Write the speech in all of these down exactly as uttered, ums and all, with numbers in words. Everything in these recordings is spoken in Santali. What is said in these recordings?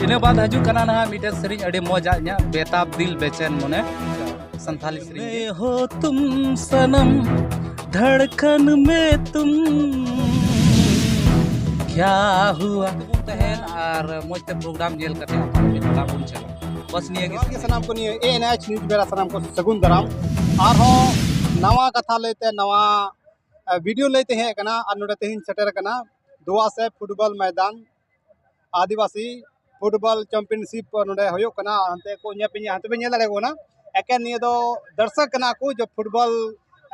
ᱤᱱᱟᱹ ᱵᱟᱫ ᱦᱤᱡᱩᱜ ᱠᱟᱱᱟ ᱱᱟᱦᱟᱜ ᱢᱤᱫᱴᱮᱱ ᱥᱮᱨᱮᱧ ᱟᱹᱰᱤ ᱢᱚᱡᱽ ᱟᱜ ᱤᱧᱟᱹᱜ, ᱵᱮᱛᱟᱵ ᱫᱤᱞ ᱵᱮᱪᱮᱱ ᱢᱚᱱᱮ, ᱥᱟᱱᱛᱷᱟᱞᱤ ᱥᱮᱨᱮᱧ ᱜᱮ᱾ میں ہو تم صنم، دھڑکن میں تم، کیا ہوا؟ ᱛᱟᱦᱮᱱ ᱟᱨ ᱢᱚᱡᱽ ᱛᱮ ᱯᱨᱳᱜᱨᱟᱢ ᱧᱮᱞ ᱠᱟᱛᱮ ᱟᱯᱟᱱ ᱟᱹᱯᱤᱱ ᱚᱲᱟᱜ ᱵᱚᱱ ᱪᱟᱞᱟᱜᱼᱟ᱾ ᱵᱟᱥ ᱱᱤᱭᱟᱹ ᱜᱮ᱾ ᱡᱚᱦᱟᱨ ᱜᱮ ᱥᱟᱱᱟᱢ ᱠᱚ, ᱱᱤᱭᱟᱹ ᱮ ᱮᱱ ᱮᱭᱤᱪ ᱱᱤᱭᱩᱡᱽ ᱵᱮᱲᱟ ᱥᱟᱱᱟᱢ ᱠᱚ ᱥᱟᱹᱜᱩᱱ ᱫᱟᱨᱟᱢ᱾ ᱟᱨᱦᱚᱸ ᱱᱟᱣᱟ ᱠᱟᱛᱷᱟ ᱞᱟᱹᱭᱛᱮ, ᱱᱟᱣᱟ ᱟ, ᱵᱷᱤᱰᱤᱭᱳ ᱞᱟᱹᱭ ᱛᱮ ᱦᱮᱡ ᱟᱠᱟᱱᱟ᱾ ᱟᱨ ᱱᱚᱰᱮ ᱛᱮᱦᱮᱧ ᱥᱮᱴᱮᱨ ᱟᱠᱟᱱᱟ ᱫᱩᱣᱟᱥᱮ ᱯᱷᱩᱴᱵᱚᱞ ᱢᱚᱭᱫᱟᱱ, ᱟᱹᱫᱤᱵᱟᱹᱥᱤ ᱯᱷᱩᱴᱵᱚᱞ ᱪᱟᱢᱯᱤᱭᱟᱱᱥᱤᱯ ᱱᱚᱰᱮ ᱦᱩᱭᱩᱜ ᱠᱟᱱᱟ᱾ ᱦᱟᱱᱛᱮ ᱠᱚ ᱧᱮᱞ ᱯᱮ, ᱦᱟᱱᱛᱮ ᱯᱮ ᱧᱮᱞ ᱫᱟᱲᱮᱭᱟᱠᱚ ᱠᱟᱱᱟ, ᱮᱠᱮᱱ ᱱᱤᱭᱟᱹ ᱫᱚ ᱫᱚᱨᱥᱚᱠ ᱠᱟᱱᱟ ᱠᱚ, ᱡᱮ ᱯᱷᱩᱴᱵᱚᱞ,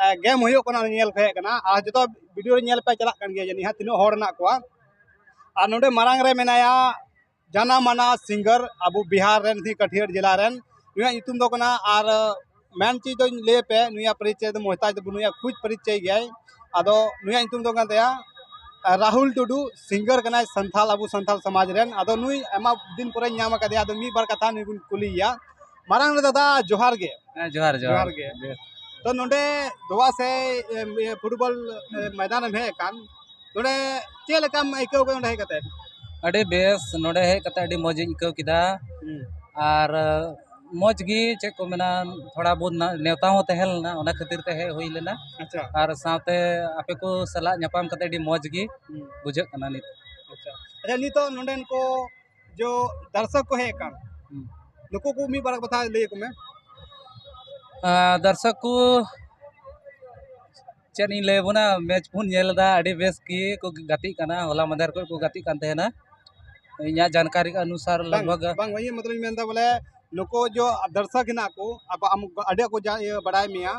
ᱮ, ᱜᱮᱢ ᱦᱩᱭᱩᱜ ᱠᱟᱱᱟ, ᱚᱱᱟ ᱧᱮᱞ ᱠᱚ ᱦᱮᱡ ᱟᱠᱟᱱᱟ᱾ ᱟᱨ ᱡᱚᱛᱚ ᱵᱷᱤᱰᱤᱭᱳ ᱨᱮ ᱧᱮᱞ ᱯᱮ, ᱪᱟᱞᱟᱜ ᱠᱟᱱ ᱜᱮᱭᱟ ᱡᱟᱹᱱᱤᱡ ᱦᱟᱸᱜ ᱛᱤᱱᱟᱹᱜ ᱦᱚᱲ ᱦᱮᱱᱟᱜ ᱠᱚᱣᱟ᱾ ᱟᱨ ᱱᱚᱰᱮ ᱢᱟᱨᱟᱝ ᱨᱮ ᱢᱮᱱᱟᱭᱟ ᱡᱟᱱᱟ ᱢᱟᱱᱟ ᱥᱤᱝᱜᱟᱨ, ᱟᱵᱚ ᱵᱤᱦᱟᱨ ᱨᱮᱱ, ᱥᱮ ᱠᱟᱴᱷᱤᱭᱟᱹᱲ ᱡᱮᱞᱟ ᱨᱮᱱ, ᱱᱩᱭᱟᱜ ᱧᱩᱛᱩᱢ ᱫᱚ ᱠᱟᱱᱟ, ᱟᱨ ᱢᱮᱱ ᱪᱮᱫ ᱫᱚᱧ ᱞᱟᱹᱭ ᱟᱯᱮ, ᱱᱩᱭᱟᱜ ᱯᱚᱨᱤᱪᱚᱭ ᱫᱚ ᱢᱚᱦᱛᱟᱡ ᱫᱚ ᱵᱟᱹᱱᱩᱭᱟ, ᱠᱷᱩᱫ ᱯᱚᱨᱤᱪᱚᱭ ᱜᱮᱭᱟᱭ᱾ ᱟᱫᱚ ᱱᱩᱭᱟᱜ ᱧᱩᱛᱩᱢ ᱫᱚ ᱠᱟᱱ ᱛᱟᱭᱟ, ᱟᱨ ᱨᱟᱦᱩᱞ ᱴᱩᱰᱩ, ᱥᱤᱝᱜᱟᱨ ᱠᱟᱱᱟᱭ ᱥᱟᱱᱛᱷᱟᱞ, ᱟᱵᱚ ᱥᱟᱱᱛᱷᱟᱞ ᱥᱚᱢᱟᱡᱽ ᱨᱮᱱ᱾ ᱟᱫᱚ ᱱᱩᱭ ᱟᱭᱢᱟ ᱫᱤᱱ ᱯᱚᱨᱮᱧ ᱧᱟᱢ ᱟᱠᱟᱫᱮᱭᱟ, ᱟᱫᱚ ᱢᱤᱫ ᱵᱟᱨ ᱠᱟᱛᱷᱟ ᱱᱩᱭ ᱵᱚᱱ ᱠᱩᱞᱤᱭᱮᱭᱟ᱾ ᱢᱟᱨᱟᱝ ᱨᱮ ᱫᱟᱫᱟ, ᱡᱚᱦᱟᱨ ᱜᱮ᱾ ᱦᱮᱸ, ᱡᱚᱦᱟᱨ, ᱡᱚᱦᱟᱨ᱾ ᱡᱚᱦᱟᱨ ᱜᱮ᱾ ᱡᱚᱦᱟᱨ᱾ ᱛᱚ ᱱᱚᱰᱮ ᱫᱚᱣᱟ ᱥᱮ, ᱮ, ᱯᱷᱩᱴᱵᱚᱞ, ᱮ, ᱢᱚᱭᱫᱟᱱ ᱮᱢ ᱦᱮᱡ ᱟᱠᱟᱱ, ᱱᱚᱰᱮ ᱪᱮᱫ ᱞᱮᱠᱟᱢ ᱟᱹᱭᱠᱟᱹᱣ ᱠᱮᱫᱟ ᱱᱚᱰᱮ ᱦᱮᱡ ᱠᱟᱛᱮ? ᱟᱹᱰᱤ ᱵᱮᱥ, ᱱᱚᱰᱮ ᱦᱮᱡ ᱠᱟᱛᱮ ᱟᱹᱰᱤ ᱢᱚᱡᱽ ᱤᱧ ᱟᱹᱭᱠᱟᱹᱣ ᱠᱮᱫᱟ᱾ ᱦᱩᱸ᱾ ᱟᱨ, ᱢᱚᱡᱽ ᱜᱮ, ᱪᱮᱫ ᱠᱚ ᱢᱮᱱᱟ, ᱛᱷᱚᱲᱟ ᱵᱚᱦᱩᱛ ᱱᱟ-, ᱱᱮᱣᱛᱟ ᱦᱚᱸ ᱛᱟᱦᱮᱸ ᱞᱮᱱᱟ, ᱚᱱᱟ ᱠᱷᱟᱹᱛᱤᱨ ᱛᱮ ᱦᱮᱡ ᱦᱩᱭ ᱞᱮᱱᱟ᱾ ᱟᱪᱪᱷᱟ᱾ ᱟᱨ ᱥᱟᱶᱛᱮ ᱟᱯᱮ ᱠᱚ ᱥᱟᱞᱟᱜ ᱧᱟᱯᱟᱢ ᱠᱟᱛᱮ ᱟᱹᱰᱤ ᱢᱚᱡᱽ ᱜᱮ ᱦᱩᱸ᱾ ᱵᱩᱡᱷᱟᱹᱜ ᱠᱟᱱᱟ ᱱᱤᱛ᱾ ᱟᱪᱪᱷᱟ᱾ ᱟᱪᱪᱷᱟ, ᱱᱤᱛᱚᱜ ᱱᱚᱰᱮᱱ ᱠᱚ ᱡᱚ ᱫᱟᱨᱥᱚᱠ ᱠᱚ ᱦᱮᱡ ᱟᱠᱟᱱ, ᱦᱩᱸ᱾ ᱱᱩᱠᱩ ᱠᱚ ᱢᱤᱫ ᱵᱟᱨ ᱠᱟᱛᱷᱟ ᱞᱟᱹᱭ ᱟᱠᱚ ᱢᱮ᱾ ᱟᱨ ᱫᱟᱨᱥᱚᱠ ᱠᱚ ᱪᱮᱫ ᱤᱧ ᱞᱟᱹᱭ ᱟᱵᱚᱱᱟ, ᱢᱮᱪ ᱵᱚᱱ ᱧᱮᱞ ᱮᱫᱟ, ᱟᱹᱰᱤ ᱵᱮᱥ ᱜᱮ ᱠᱚ ᱜᱟᱛᱮᱜ ᱠᱟᱱᱟ᱾ ᱦᱚᱞᱟ ᱢᱟᱫᱷᱮᱨ ᱠᱷᱚᱱ ᱠᱚ ᱜᱟᱛᱮᱜ ᱠᱟᱱ ᱛᱟᱦᱮᱱᱟ᱾ ᱤᱧᱟᱹᱜ ᱡᱟᱱᱠᱟᱨᱤ ᱠᱚ ᱚᱱᱩᱥᱟᱨ ᱵᱟᱝ, ᱞᱟᱜᱽ ᱵᱷᱟᱜᱽ ᱵᱟᱝ, ᱤᱭᱟᱹ ᱢᱚᱛᱞᱚᱵ ᱤᱧ ᱢᱮᱱᱫᱟ ᱵᱚᱞᱮ, ᱱᱩᱠᱩ ᱡᱚ ᱫᱟᱨᱥᱚᱠ ᱦᱮᱱᱟᱜ ᱠᱚ, ᱟᱵᱚ ᱟᱢ, ᱟᱹᱰᱤ ᱠᱚ ᱡᱟ-, ᱤᱭᱟᱹ ᱵᱟᱲᱟᱭ ᱢᱮᱭᱟ,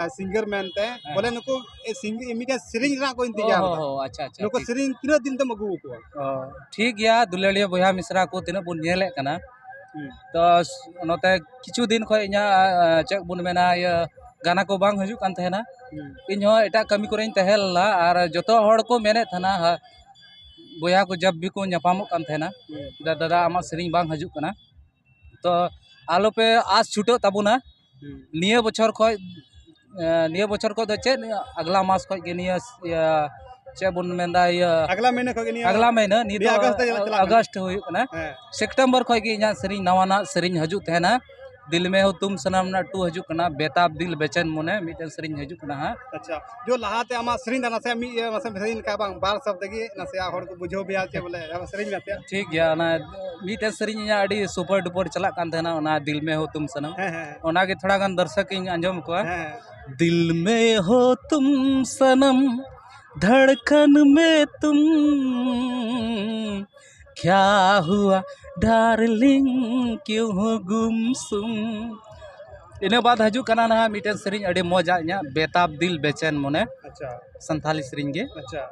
ᱮ, ᱥᱤᱝᱜᱟᱨ ᱢᱮᱱᱛᱮ, ᱦᱮᱸ᱾ ᱵᱚᱞᱮ ᱱᱩᱠᱩ, ᱮ, ᱥᱤᱝ-, ᱢᱤᱫᱴᱮᱱ ᱥᱮᱨᱮᱧ ᱨᱮᱱᱟᱜ ᱠᱚ ᱤᱱᱛᱮᱡᱟᱨ ᱚ, ᱮᱫᱟ᱾ ᱦᱚ, ᱟᱪᱪᱷᱟ, ᱟᱪᱪᱷᱟ, ᱱᱩᱠᱩ ᱴᱷᱤᱠ᱾ ᱥᱮᱨᱮᱧ ᱛᱤᱱᱟᱹᱜ ᱫᱤᱱ ᱛᱮᱢ ᱟᱹᱜᱩ ᱟᱠᱚᱣᱟ? ᱚ, ᱴᱷᱤᱠ ᱜᱮᱭᱟ, ᱫᱩᱞᱟᱹᱲᱤᱭᱟᱹ ᱵᱚᱭᱦᱟ ᱢᱤᱥᱨᱟ ᱠᱚ ᱛᱤᱱᱟᱹᱜ ᱵᱚᱱ ᱧᱮᱞᱮᱫ ᱠᱟᱱᱟ᱾ ᱦᱩᱸ᱾ ᱛᱚ, ᱱᱚᱛᱮ ᱠᱤᱪᱷᱩ ᱫᱤᱱ ᱠᱷᱚᱱ ᱤᱧᱟᱹᱜ, ᱮ, ᱪᱮᱫ ᱵᱚᱱ ᱢᱮᱱᱟ, ᱤᱭᱟᱹ, ᱜᱟᱱᱟ ᱠᱚ ᱵᱟᱝ ᱦᱤᱡᱩᱜ ᱠᱟᱱ ᱛᱟᱦᱮᱱᱟ᱾ ᱦᱩᱸ᱾ ᱤᱧ ᱦᱚᱸ ᱮᱴᱟᱜ ᱠᱟᱹᱢᱤ ᱠᱚᱨᱮᱧ ᱛᱟᱦᱮᱸ ᱞᱮᱱᱟ, ᱟᱨ ᱡᱚᱛᱚ ᱦᱚᱲ ᱠᱚ ᱢᱮᱱᱮᱫ ᱛᱟᱦᱮᱱᱟ, ᱦᱟ-, ᱵᱚᱭᱦᱟ ᱠᱚ ᱡᱟᱵ ᱵᱤ ᱠᱚ ᱧᱟᱯᱟᱢᱚᱜ ᱠᱟᱱ ᱛᱟᱦᱮᱱᱟ, ᱦᱩᱸ᱾ "ᱫᱟ-, ᱫᱟᱫᱟ, ᱟᱢᱟᱜ ᱥᱮᱨᱮᱧ ᱵᱟᱝ ᱦᱤᱡᱩᱜ ᱠᱟᱱᱟ᱾" ᱛᱚ ᱟᱞᱚᱯᱮ ᱟᱥ ᱪᱷᱩᱴᱟᱹᱜ ᱛᱟᱵᱚᱱᱟ᱾ ᱦᱩᱸ᱾ ᱱᱤᱭᱟᱹ ᱵᱚᱪᱷᱚᱨ ᱠᱷᱚᱡ, ᱮ, ᱱᱤᱭᱟᱹ ᱵᱚᱪᱷᱚᱨ ᱠᱷᱚᱡ ᱫᱚ ᱪᱮᱫ, ᱟᱜᱽᱞᱟ ᱢᱟᱥ ᱠᱷᱚᱡ ᱜᱮ ᱱᱤᱭᱟᱹ, ᱤᱭᱟᱹ, ᱪᱮᱫ ᱵᱚᱱ ᱢᱮᱱᱫᱟ, ᱤᱭᱟᱹ, ᱟᱜᱽᱞᱟ ᱢᱟᱹᱦᱱᱟᱹ ᱠᱷᱚᱱ ᱜᱮ ᱱᱤᱭᱟᱹ ᱟᱜᱽᱞᱟ ᱢᱟᱹᱦᱱᱟᱹ, ᱱᱤᱛᱚᱜ ᱱᱤᱭᱟᱹ ᱟᱜᱚᱥᱴ ᱨᱮ ᱪᱟᱞᱟᱜ ᱠᱟᱱᱟ᱾ ᱟᱜᱚᱥᱴ ᱦᱩᱭᱩᱜ ᱠᱟᱱᱟ᱾ ᱦᱮᱸ᱾ ᱥᱮᱯᱴᱮᱢᱵᱚᱨ ᱠᱷᱚᱱ ᱜᱮ ᱤᱧᱟᱹᱜ ᱥᱮᱨᱮᱧ, ᱱᱟᱣᱟᱱᱟᱜ ᱥᱮᱨᱮᱧ ᱦᱤᱡᱩᱜ ᱛᱟᱦᱮᱱᱟ᱾ ᱫᱤᱞ ᱢᱮ ᱦᱳ ᱛᱩᱢ ᱥᱟᱱᱟᱢ ᱨᱮᱱᱟᱜ ᱴᱩ ᱦᱤᱡᱩᱜ ᱠᱟᱱᱟ, ᱵᱮᱛᱟᱵ ᱫᱤᱞ ᱵᱮᱪᱮᱱ ᱢᱚᱱᱮ ᱢᱤᱫᱴᱮᱱ ᱥᱮᱨᱮᱧ ᱦᱤᱡᱩᱜ ᱠᱟᱱᱟ ᱦᱟᱸᱜ᱾ ᱟᱪᱪᱷᱟ, ᱡᱚ ᱞᱟᱦᱟᱛᱮ ᱟᱢᱟᱜ ᱥᱮᱨᱮᱧ ᱫᱚ ᱱᱟᱥᱮ ᱢᱤᱫ, ᱤᱭᱟᱹ, ᱱᱟᱥᱮ ᱥᱮᱨᱮᱧ ᱞᱮᱠᱟ ᱵᱟᱝ, ᱵᱟᱨ ᱥᱟᱵᱫ ᱛᱮᱜᱮ ᱱᱟᱥᱮᱭᱟᱜ ᱦᱚᱲ ᱠᱚ ᱵᱩᱡᱷᱟᱹᱣ ᱢᱮᱭᱟ ᱪᱮ ᱵᱚᱞᱮ ᱟᱢᱟᱜ ᱥᱮᱨᱮᱧ ᱢᱮ ᱛᱮ᱾ ᱴᱷᱤᱠ ᱜᱮᱭᱟ, ᱚᱱᱟ ᱢᱤᱫᱴᱮᱱ ᱥᱮᱨᱮᱧ ᱤᱧᱟᱹᱜ ᱟᱹᱰᱤ ᱥᱩᱯᱟᱨ ᱰᱩᱯᱟᱨ ᱪᱟᱞᱟᱜ ᱠᱟᱱ ᱛᱟᱦᱮᱱᱟ, ᱚᱱᱟ ᱫᱤᱞ ᱢᱮ ᱦᱳ ᱛᱩᱢ ᱥᱟᱱᱟᱢ᱾ ᱦᱮᱸ, ᱦᱮᱸ, ᱦᱮᱸ᱾ ᱚᱱᱟᱜᱮ ᱛᱷᱚᱲᱟ ᱜᱟᱱ ᱫᱚᱨᱥᱚᱠ ᱤᱧ ᱟᱸᱡᱚᱢ ᱠᱚᱣᱟ᱾ ᱦᱮᱸ, ᱦᱮᱸ᱾ ᱫᱤᱞ ᱢᱮ ᱦᱳ ᱛᱩᱢ ᱥᱟᱱᱟᱢ, ᱫᱷᱟᱲᱠᱟᱱ ᱢᱮ ᱛᱩᱢ, ᱠᱭᱟ ᱦᱩᱣᱟ ᱰᱟᱨᱞᱤᱝ, ᱠᱭᱩ ᱦᱳ ᱜᱩᱢᱥᱩᱢ᱾ ᱤᱱᱟᱹ ᱵᱟᱫ ᱦᱤᱡᱩᱜ ᱠᱟᱱᱟ ᱱᱟᱦᱟᱜ ᱢᱤᱫᱴᱮᱱ ᱥᱮᱨᱮᱧ, ᱟᱹᱰᱤ ᱢᱚᱡᱽ ᱟᱜ ᱤᱧᱟᱹᱜ, ᱵᱮᱛᱟᱵ ᱫᱤᱞ ᱵᱮᱪᱮᱱ ᱢᱚᱱᱮ, ᱟᱪᱪᱷᱟ᱾ ᱥᱟᱱᱛᱷᱟᱞᱤ ᱥᱮᱨᱮᱧ ᱜᱮ᱾ ᱟᱪᱪᱷᱟ᱾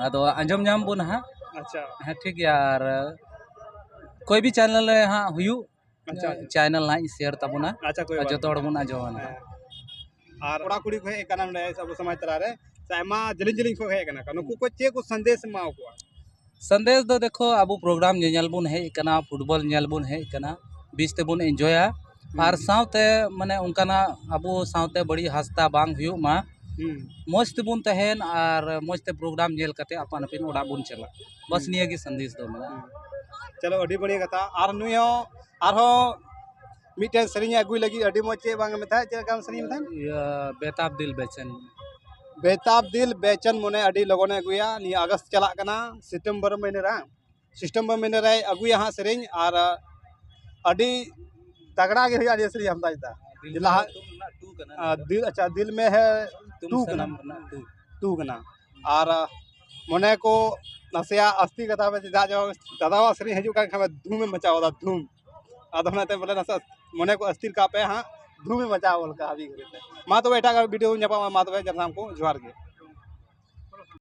ᱟᱫᱚ ᱟᱸᱡᱚᱢ ᱧᱟᱢ ᱵᱚᱱ ᱱᱟᱦᱟᱜ᱾ ᱟᱪᱪᱷᱟ᱾ ᱦᱮᱸ, ᱴᱷᱤᱠ ᱜᱮᱭᱟ᱾ ᱟᱨ ᱠᱚᱭ ᱵᱷᱤ ᱪᱮᱱᱮᱞ ᱨᱮ ᱦᱟᱸᱜ ᱦᱩᱭᱩᱜ, ᱟᱪᱪᱷᱟ, ᱟᱪᱪᱷᱟ᱾ ᱪᱮᱱᱮᱞ ᱦᱟᱸᱜ ᱤᱧ ᱥᱮᱭᱟᱨ ᱛᱟᱵᱚᱱᱟ᱾ ᱟᱪᱪᱷᱟ, ᱠᱚᱭ ᱟᱨ ᱵᱟᱛ ᱡᱚᱛᱚ ᱦᱚᱲ ᱱᱟᱦᱤ᱾ ᱵᱚᱱ ᱟᱸᱡᱚᱢᱟ ᱱᱟᱦᱟᱜ᱾ ᱦᱮᱸ᱾ ᱟᱨ ᱠᱚᱲᱟ ᱠᱩᱲᱤ ᱠᱚ ᱦᱮᱡ ᱟᱠᱟᱱᱟ ᱱᱚᱰᱮ ᱟᱵᱚ ᱥᱚᱢᱟᱡᱽ ᱛᱟᱞᱟᱨᱮ, ᱥᱮ ᱟᱭᱢᱟ ᱡᱮᱞᱮᱧ ᱡᱮᱞᱮᱧ ᱠᱚ ᱦᱮᱡ ᱟᱠᱟᱱᱟ, ᱱᱩᱠᱩ ᱠᱚ ᱪᱮᱫ ᱠᱚ ᱥᱟᱸᱫᱮᱥ ᱮᱢᱟ ᱠᱚᱣᱟ? ᱥᱟᱸᱫᱮᱥ ᱫᱚ ᱫᱮᱠᱷᱚ, ᱟᱵᱚ ᱯᱨᱳᱜᱨᱟᱢ ᱧᱮᱧᱮᱞ ᱵᱚᱱ ᱦᱮᱡ ᱟᱠᱟᱱᱟ, ᱯᱷᱩᱴᱵᱚᱞ ᱧᱮᱞ ᱵᱚᱱ ᱦᱮᱡ ᱟᱠᱟᱱᱟ, ᱵᱮᱥ ᱛᱮᱵᱚᱱ ᱮᱱᱡᱚᱭᱟ᱾ ᱦᱩᱸ᱾ ᱟᱨ ᱥᱟᱶᱛᱮ ᱢᱟᱱᱮ ᱚᱱᱠᱟᱱᱟᱜ ᱟᱵᱚ ᱥᱟᱶᱛᱮ ᱵᱟᱹᱲᱤᱡ ᱦᱟᱥᱛᱟ ᱵᱟᱝ ᱦᱩᱭᱩᱜ ᱢᱟ, ᱦᱩᱸ᱾ ᱢᱚᱡᱽ ᱛᱮᱵᱚᱱ ᱛᱟᱦᱮᱱ ᱟᱨ ᱢᱚᱡᱽ ᱛᱮ ᱯᱨᱳᱜᱨᱟᱢ ᱧᱮᱞ ᱠᱟᱛᱮ ᱟᱯᱟᱱ ᱟᱹᱯᱤᱱ ᱚᱲᱟᱜ ᱵᱚᱱ ᱪᱟᱞᱟᱜ, ᱵᱟᱥ ᱦᱩᱸ᱾ ᱱᱤᱭᱟᱹ ᱜᱮ ᱥᱟᱸᱫᱮᱥ ᱫᱚ ᱢᱮᱱᱟᱜᱼᱟ᱾ ᱦᱩᱸ᱾ ᱪᱚᱞᱚ, ᱟᱹᱰᱤ ᱵᱟᱹᱲᱤᱡ ᱠᱟᱛᱷᱟ᱾ ᱟᱨ ᱱᱩᱭ ᱦᱚᱸ ᱟᱨᱦᱚᱸ ᱢᱤᱫᱴᱮᱱ ᱥᱮᱨᱮᱧ ᱮ ᱟᱹᱜᱩᱭ ᱞᱟᱹᱜᱤᱫ ᱟᱹᱰᱤ ᱢᱚᱡᱽ, ᱪᱮᱫ ᱵᱟᱝ ᱮ ᱢᱮᱛᱟᱭ, ᱪᱮᱫ ᱞᱮᱠᱟᱱ ᱥᱮᱨᱮᱧ ᱮ ᱢᱮᱛᱟᱭ? ᱤᱭᱟᱹ, ᱵᱮᱛᱟᱵ ᱫᱤᱞ ᱵᱮᱪᱮᱱ᱾ ᱵᱮᱛᱟᱵ ᱫᱤᱞ ᱵᱮᱪᱮᱱ ᱢᱚᱱᱮ ᱟᱹᱰᱤ ᱞᱚᱜᱚᱱᱮ ᱟᱹᱜᱩᱭᱟ, ᱱᱤᱭᱟᱹ ᱟᱜᱚᱥᱴ ᱪᱟᱞᱟᱜ ᱠᱟᱱᱟ, ᱥᱤᱛᱚᱢᱵᱚᱨ ᱢᱟᱹᱦᱱᱟᱹ ᱨᱮ, ᱥᱤᱛᱚᱢᱵᱚᱨ ᱢᱟᱹᱦᱱᱟᱹ ᱨᱮᱭ ᱟᱹᱜᱩᱭᱟ ᱦᱟᱸᱜ ᱥᱮᱨᱮᱧ, ᱟᱨ ᱟᱹᱰᱤ ᱛᱟᱜᱲᱟ ᱜᱮ ᱦᱩᱭᱩᱜᱼᱟ ᱱᱤᱭᱟᱹ ᱥᱮᱨᱮᱧ ᱟᱢᱫᱟᱡᱽ ᱫᱟ᱾ ᱫᱤᱞ ᱞᱟᱦᱟ ᱛᱩᱢ ᱨᱮᱱᱟᱜ ᱴᱩ ᱠᱟᱱᱟ ᱟᱨ ᱱᱤᱭᱟᱹ ᱫᱚ᱾ ᱫᱤᱞ, ᱟᱪᱪᱷᱟ, ᱫᱤᱞ ᱢᱮ ᱦᱮ ᱛᱩᱢ ᱴᱩ ᱠᱟᱱᱟ᱾ ᱥᱟᱱᱟᱢ ᱨᱮᱱᱟᱜ ᱴᱩ᱾ ᱴᱩ ᱠᱟᱱᱟ᱾ ᱟᱨ ᱢᱚᱱᱮ ᱠᱚ ᱱᱟᱥᱮᱭᱟᱜ ᱟᱥᱛᱤ ᱠᱟᱛᱷᱟ ᱯᱮ, ᱪᱮᱫᱟᱜ ᱡᱮ ᱫᱟᱫᱟᱣᱟᱜ ᱥᱮᱨᱮᱧ ᱦᱤᱡᱩᱜ ᱠᱟᱱ ᱠᱷᱟᱱ ᱫᱷᱩᱢᱮ ᱢᱟᱪᱟᱣ ᱮᱫᱟ, ᱫᱷᱩᱢ᱾ ᱟᱫᱚ ᱚᱱᱟᱛᱮ ᱵᱚᱞᱮ ᱱᱟᱥᱮ ᱢᱚᱱᱮ ᱠᱚ ᱟᱥᱛᱤᱨ ᱠᱟᱜ ᱯᱮ ᱦᱟᱸᱜ, ᱫᱷᱩᱢᱮ ᱢᱟᱪᱟᱣ ᱜᱚᱫ ᱠᱟᱜᱼᱟ ᱦᱟᱹᱵᱤ ᱜᱷᱟᱹᱲᱤᱡ ᱛᱮ᱾ ᱢᱟ ᱛᱚᱵᱮ ᱮᱴᱟᱜ video ᱧᱟᱯᱟᱢᱟ, ᱢᱟ ᱛᱚᱵᱮ ᱡᱟᱱᱟᱢ ᱠᱚ ᱡᱚᱦᱟᱨ ᱜᱮ᱾